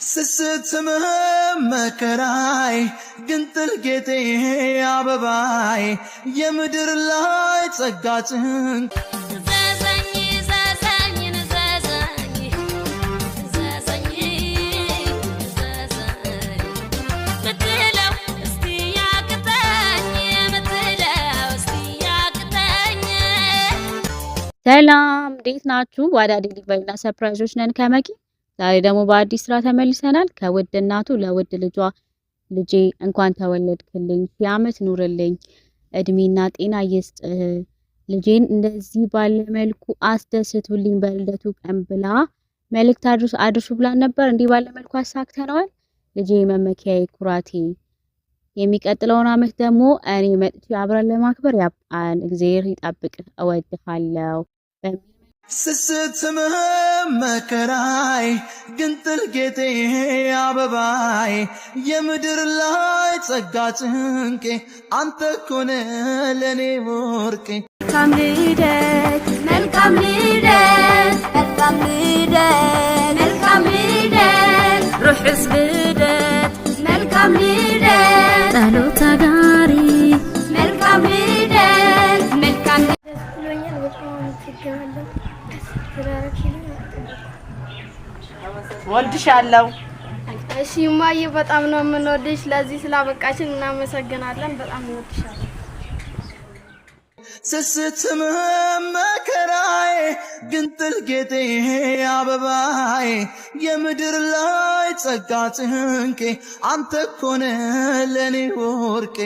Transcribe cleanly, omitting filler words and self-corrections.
ስስትም መከራይ ግንጥል ጌጤ አበባይ የምድር ላይ ጸጋ ጭንቅ። ዘዘኝ ዘዘኝ ዘዘኝ ዘዘኝ ዘዘኝ ምትለው እስቲ ያቅተኝ፣ ምትለው እስቲ ያቅተኝ። ሰላም፣ እንዴት ናችሁ? ዋዳ delivery እና surprise ኦች ነን ከመቂ። ዛሬ ደግሞ በአዲስ ስራ ተመልሰናል። ከውድ እናቱ ለውድ ልጇ፣ ልጄ እንኳን ተወለድክልኝ፣ ሺህ ዓመት ኑርልኝ፣ እድሜና ጤና ይስጥህ፣ ልጄን እንደዚህ ባለ መልኩ አስደስቱልኝ በልደቱ ቀን ብላ መልእክት አድርሱ ብላን ነበር። እንዲህ ባለ መልኩ አሳክተነዋል። ልጄ መመኪያዬ፣ ኩራቴ፣ የሚቀጥለውን አመት ደግሞ እኔ መጥቼ አብረን ለማክበር ያብቃን፣ እግዜር ይጠብቅህ፣ እወድሃለሁ በሚል ስስትም መከራይ ግንጥል ጌጤ አበባይ የምድር ላይ ጸጋ ጭንቄ አንተ ኮነ ለኔ ወርቄ። መልካም ልደት፣ መልካም ልደት፣ መልካም ልደት፣ መልካም ልደት፣ ርሑስ ልደት፣ መልካም ልደት፣ ጸሎት አዳሪ፣ መልካም ልደት፣ መልካም ደስ ብሎኛል። በጣም አመሰግናለሁ። ደስ ስላደረግሽልኝ። ወድሻለሁ። እሺ እማዬ፣ በጣም ነው የምንወድሽ። ለዚህ ስላበቃሽን እናመሰግናለን። በጣም እንወድሻለን። ስስትም መከራይ ግንጥል ጌጤ አበባይ የምድር ላይ ጸጋ ጭንቄ አንተ ኮነ ለኔ ወርቄ።